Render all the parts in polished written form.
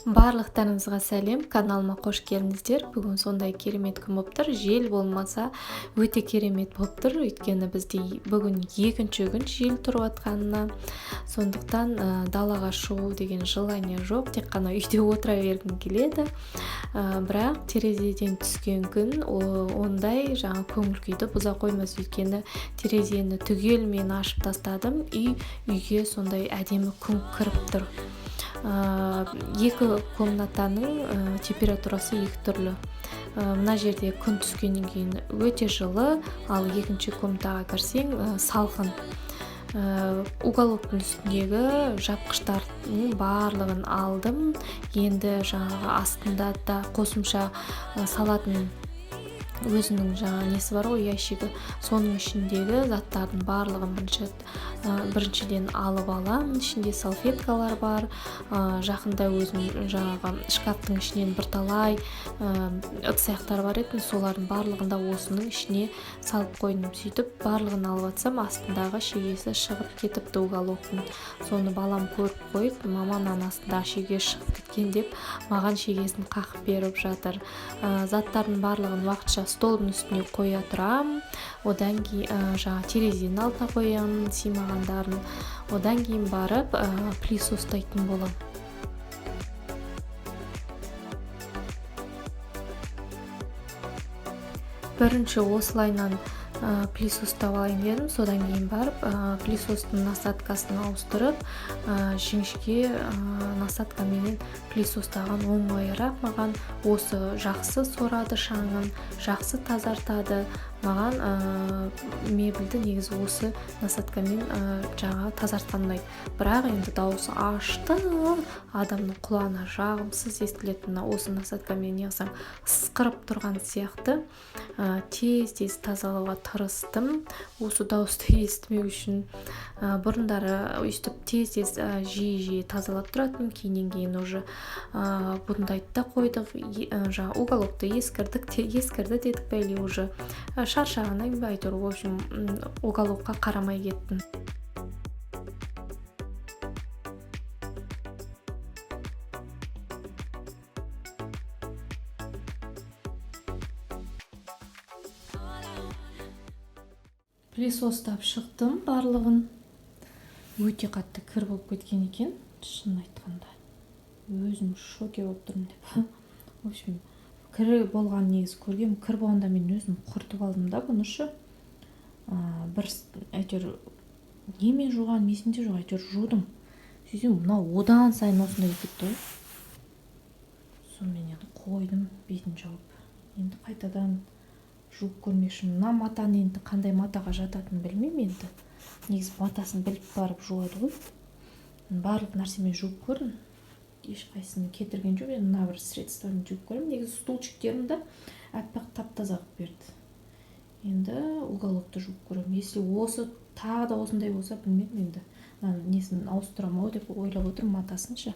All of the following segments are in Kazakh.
Барлықтарыңызға сәлем, каналыма қош келдіңіздер. Бүгін сондай керемет күн болып тұр. Жел болмаса, өте керемет болып тұр. Өйткені бізде бүгін екінші күн жел тұрып жатқанына. Сондықтан далаға шығу деген желание жоқ, тек қана үйде отыра бергім келеді. Бірақ терезеден түскен күн ондай жаңа көңіл күйді бұза қоймас, өйткені терезені түгелімен ашып тастадым и үйге сондай әдемі күн кіріп тұр. Екі комнатаның температурасы екі түрлі. Мына жерде күн түскеннен кейін өте жылы, ал екінші комнатаға кірсең, салқын. Уголоктың үстіндегі жапқыштардың барлығын алдым. Енді жаңағы астында да қосымша салатын өзінің жаңа несі бар ғой, ящигі, соның ішіндегі заттардың барлығын біріншіден алып аламын. Ішінде салфеткалар бар. Жақында өзім жаңағы шкафтың ішінен бірталай ыдыс аяқтар бар еді, солардың барлығын да осының ішіне салып қойдым. Сөйтіп барлығын алып жатсам, астындағы шегесі шығып кетіпті уголоктың. Соны балам көріп қойып, «Мама, мынаның астындағы шегесі шығып кеткен», – деп маған шегесін қағып беріп жатыр. Заттардың барлығын уақытша столдың үстіне қоя тұрамын, одан кейін жаңағы терезенің алдына қоямын сыймағандарын, одан кейін барып пылесостайтын боламын. Бірінші осылайынан пылесостап алайын дедім, содан кейін барып пылесостың насадкасын ауыстырып, жіңішке насадкаменен пылесостаған оңайырақ. Маған осы жақсы сорады, шаңын жақсы тазартады. Маған мебельді негізі осы насадкамен жаңағы тазартқан ұнайды. Бірақ енді дауысы ашты, адамның құлағына жағымсыз естіледі. Мына осы насадкамен неғылсаң, ысқырып тұрған сияқты. Тез тез тазалауға тырыстым осы дауысты естімеу үшін. Бұрындары өйстіп тез тез, жиі жиі тазалап тұратынмын, кейіннен кейін уже бұндайды да қойдық. Жаңағы уголокты ескірдік те, ескірді дедік па, или уже шаршағаннан кейін ба, әйтеуір, в общем, уголокқа қарамай кеттім. Пылесостап шықтым барлығын. Өте қатты кір болып кеткен екен, шынын айтқанда өзім в шоке болып тұрмын деп. В общем, кір болған негізі көргенмін. Кір болғанда мен өзім құртып алдым да бұны шы. Бір әйтеуір немен жуғаным есімде жоқ, әйтеуір жудым. Сөйтсем, мынау одан сайын осындай болып кетті ғой. Сонымен енді қойдым бетін жауып. Енді қайтадан жуып көрмекшімін. Мына матаны енді қандай матаға жататынын білмеймін. Енді негізі матасын біліп барып жуады ғой. Барлық нәрсемен жуып көрдім, ешқайсысын кетірген жоқ. Енді мына бір средствомен жуып көремін. Негізі стульчиктерімді аппақ, тап таза қылып берді. Енді уголокты жуып көремін. Если осы тағы да осындай болса, білмедім, енді мына несін ауыстырамын ау деп ойлап отырмын, матасын ше.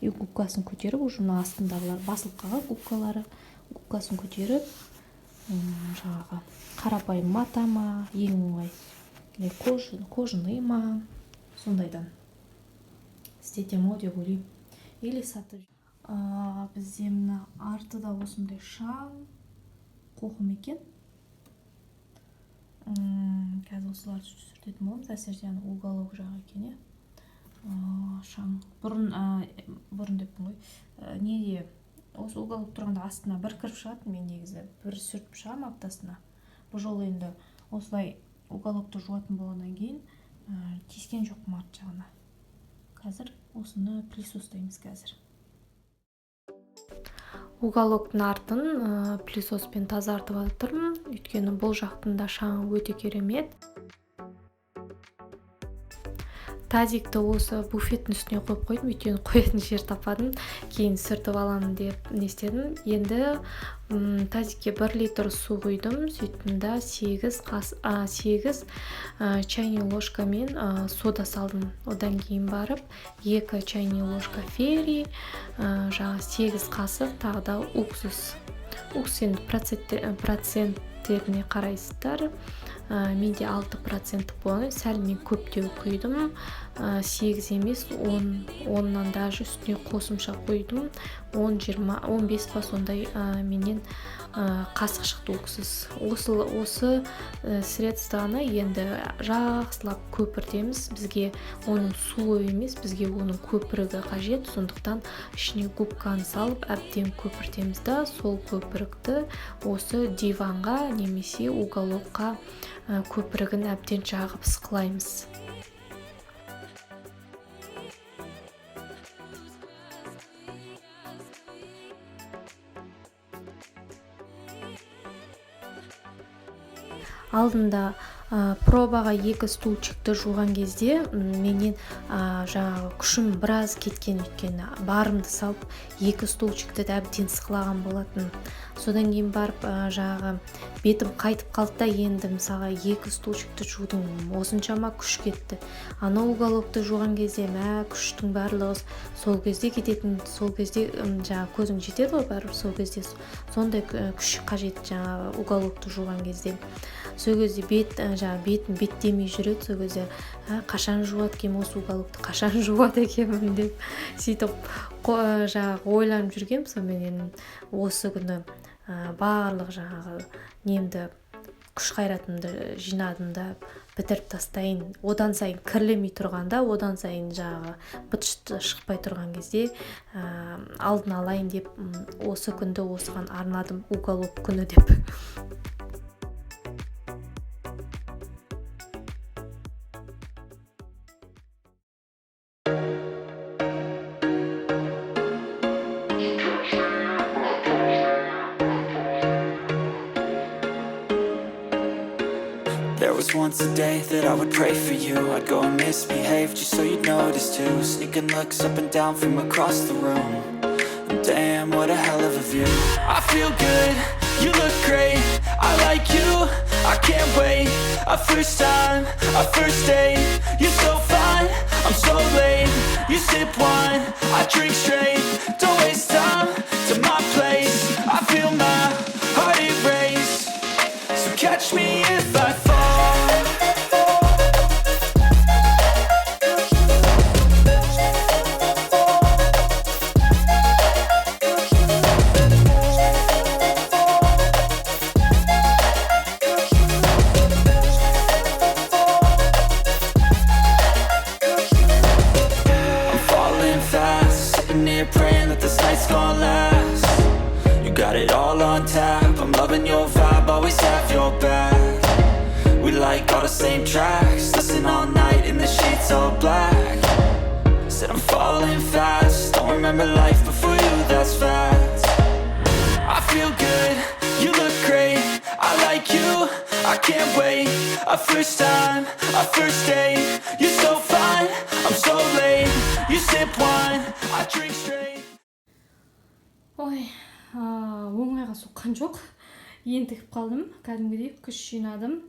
И губкасын көтеріп, уже мына астындағылар басылып қалған губкалары, губкасын көтеріп, жаңағы қарапайым мата ма ең оңай или кожаный ма, сондайдан істетемін ау деп ойлаймын или сатып. Бізде мына артыда осындай шаң, қоқым екен. Қазір осыларды сүртетін боламыз, әсіресе ана уголок жағы екен, иә. Шаң бұрын, бұрын деппін ғой, неде осы уголок тұрғанда астына бір кіріп шығатын. Мен негізі бір сүртіп шығамын аптасына. Бұл жолы енді осылай уголокты жуатын болғаннан кейін тиіскен жоқпын арт жағына. Қазір осыны пылесостаймыз. Қазір уголоктың артын пылесоспен тазартып жатырмын, өйткені бұл жақтың да шаңы өте керемет. Тазикті осы буфеттің үстіне қойып қойдым, өйткені қоятын жер таппадым. Кейін сүртіп аламын деп не істедім. Енді тазикке 1 литр су құйдым. Сөйттім да 8 чайный ложкамен сода салдым. Одан кейін барып 2 чайный ложка Фейри, жаңағы 8 қасық тағы да уксус. Уксус енді проценттеріне қарайсыздар. Менде 6 проценттік болған, сәл мен көптеу құйдым. 8 емес, 10, оннан даже үстіне қосымша қойдым. 10, 20, 15 па, сондай менен қасық шықты уксус. Осы средствоны енді жақсылап көпіртеміз. Бізге оның суы емес, бізге оның көпірігі қажет. Сондықтан ішіне губканы салып, әбден көпіртеміз да, сол көпірікті осы диванға немесе уголокқа көпірігін әбден жағып, ысқылаймыз. Алдында пробаға екі стульчикті жуған кезде менен жаңағы күшім біраз кеткен, өйткені барымды салып, екі стульчикті де әбден сықылаған болатын. Содан кейін барып жаңағы бетім қайтып қалды да. Енді, мысалға, екі стульчикті жудың, осыншама күш кетті. Анау уголокты жуған кезде, мә, күштің барлығы сол кезде кететін. Сол кезде жаңағы көзің жетеді ғой бәрібір. Сол кезде сондай күш қажет жаңағы уголокты жуған кезде. Сол кезде бет, жаңағы бетім беттемей жүреді. Сол кезде қашан жуады екенмін осы уголокты, қашан жуады екенмін деп, сөйтіп жаңағы ойланып жүргенмін. Соныменен осы күні барлық жаңағы немді, күш қайратымды жинадым да, бітіріп тастайын. Одан сайын кірлемей тұрғанда, одан сайын жаңағы быт шыты шықпай тұрған кезде алдын алайын деп, осы күнді осыған арнадым, уголок күні деп. There was once a day that I would pray for you. I'd go and misbehave just so you'd notice too. Sneaking looks up and down from across the room. And damn, what a hell of a view. I feel good, you look great. I like you, I can't wait. A first time, a first date. You're so fine, I'm so late. You sip wine, I drink straight. Don't waste time to my place. I feel my heart erase. So catch me if I fall. I'm falling fast, sitting here praying that this night's gonna last. You got it all on tap. I'm loving your vibe, always have your back. We like all the same tracks. Listen all night in the sheets all black. Said I'm falling fast. Don't remember life before you, that's fact. I feel good, you look great. I like you, I can't wait. A first time, a first date. You're so fine, I'm so late. You sip wine, I drink straight. Ой, оңайға соққан жоқ, ентігіп қалдым кәдімгідей. Күш жинадым.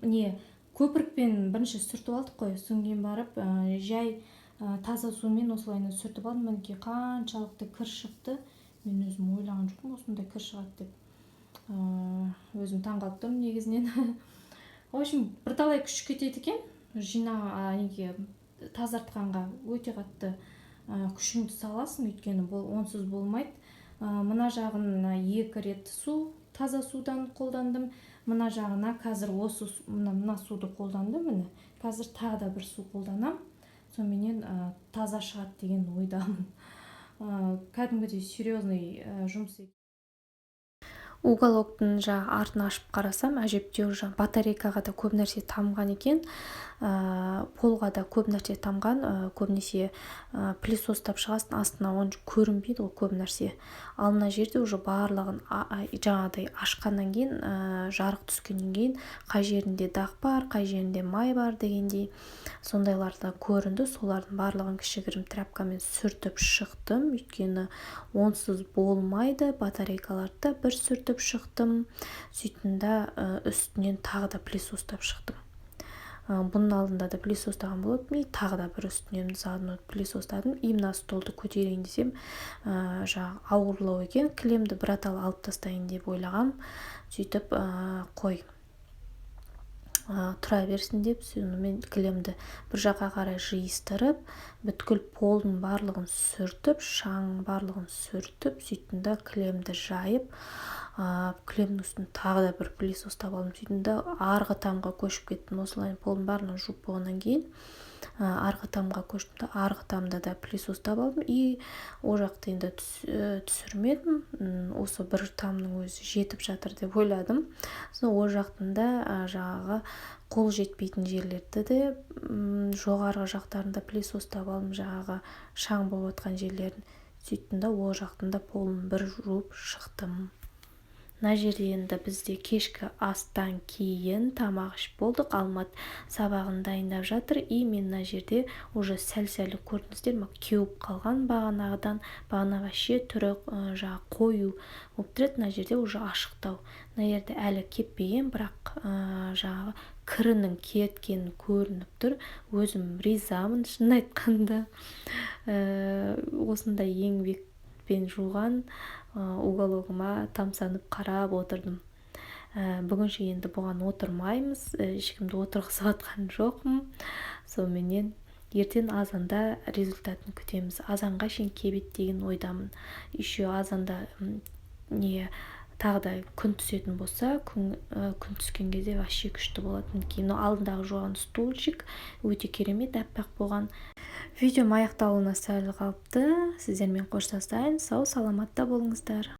Не, көпірікпен бірінші сүртіп алдық қой, содан кейін барып жай таза сумен осылайынан сүртіп алдым. Мінекей, қаншалықты кір шықты. Мен өзім ойлаған жоқпын осындай кір шығады деп. Өзім таңқалып тұрмын негізінен. В общем, бірталай күш кетеді екен жина неге, тазартқанға. Өте қатты күшіңді саласың, өйткені бұл онсыз болмайды. Мына жағына екі рет су, таза судан қолдандым. Мына жағына қазір осы мына суды қолдандым. Міне, қазір тағы да бір су қолданамын. Соныменен таза шығады деген ойдамын. Кәдімгідей серьезный жұмыс. Уголоктың жаңағы артын ашып қарасам, әжептәуір жаңағы батарейкаға да көп нәрсе тамған екен, полға да көп нәрсе тамған. Көбінесе пылесостап шығасың, астына онша көрінбейді ғой көп нәрсе. Ал мына жерде уже барлығын жаңағыдай ашқаннан кейін, жарық түскеннен кейін, қай жерінде дақ бар, қай жерінде май бар дегендей, сондайлар да көрінді. Солардың барлығын кішігірім тряпкамен сүртіп шықтым, өйткені онсыз болмайды. Батарейкаларды да бір сүртіп шықтым. Сөйттім да, үстінен тағы да пылесостап шықтым. Бұның алдында да пылесостаған болатынмын и тағы да бір үстінен заодно пылесостадым. И мына столды көтерейін десем, жаңағы ауырлау екен. Кілемді біратала алып тастайын деп ойлағам. Сөйтіп, қой. Тұра берсін деп, сонымен кілемді бір жаққа қарай жиыстырып, бүткіл полдың барлығын сүртіп, шаң барлығын сүртіп, сөйттім да, кілемді жайып, кілемнің үстін тағы да бір пылесостап алдым. Сөйттім да, арғы тамға көшіп кеттім. Осылай полдың барлығын жуып болғаннан кейін арғы тамға көштім да, арғы тамда да пылесостап алдым. И ол жақты енді түсірмедім, осы бір тамның өзі жетіп жатыр деп ойладым. Сосын ол жақтың да жаңағы қол жетпейтін жерлерді де, жоғарғы жақтарында пылесостап алдым, жаңағы шаң болып жатқан жерлерін. Сөйттім да, ол жақтың да полын бір жуып шықтым. Мына жерде енді бізде кешкі астан кейін тамақ ішіп болдық. Алмат сабағын дайындап жатыр. И мен мына жерде уже сәл сәл, көрдіңіздер ма, кеуіп қалған бағанағыдан. Бағана вообще түрі жаңағы қою болып тұр еді, мына жерде уже ашықтау. Мына жерде әлі кеппеген, бірақ жаңағы кірінің кеткені көрініп тұр. Өзім ризамын, шынын айтқанда. Осындай еңбекпен жуған угологыма тамсанып қарап отырдым. Бүгінше енді бұған отырмаймыз, ешкімді отырғызып жатқан жоқпын. Соныменен ертең азанда результатын күтеміз. Азанға шейін кебеді деген ойдамын. Еще азанда не, тағы да күн түсетін болса, күн түскен кезде вообще күшті болады. Мінекей, мынау алдындағы жуған стульчик өте керемет, аппақ болған. Видеом аяқталуына сәл қалыпты, сіздермен қоштасайын. Сау саламатта болыңыздар.